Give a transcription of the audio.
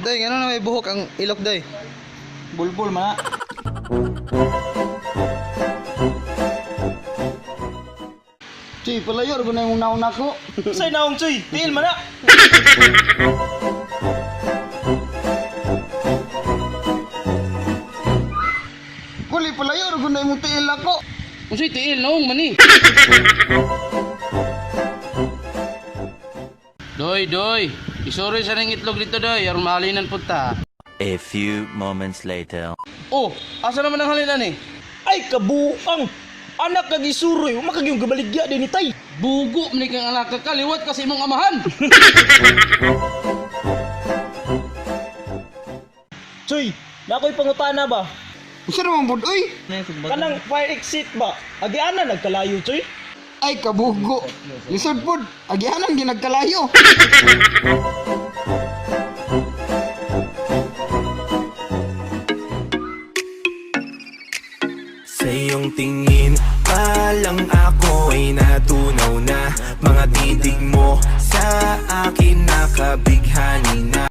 Day, ngano na may buhok ang ilok, day? Bulbul man na. Chuy, palayo ra na yung naon nako. Say naong, Chuy, tiil man na. Kuli, palayo ra na imong tiil nako. Unsay tiil, naong mani? Doy, doy. Isuri sa ning itlog dito, doy. Aron mahalinan pud ta. A few moments later. Oh, asa naman ang halinan eh? Ay, kabuang. Anak kag isuroy, wa kag yung gabaligya din ni tay. Bugo man kang anak ka, kaliwat kasi imong amahan. Chuy, nakoy pangutana ba? Unsa naman pud oy? Kanang fire exit ba? Agiana nagkalayo, Chuy. Ay, kabugo. Lisod pud, agihanan ginagkalayo. Sa iyong tingin pa lang ako ay natunaw.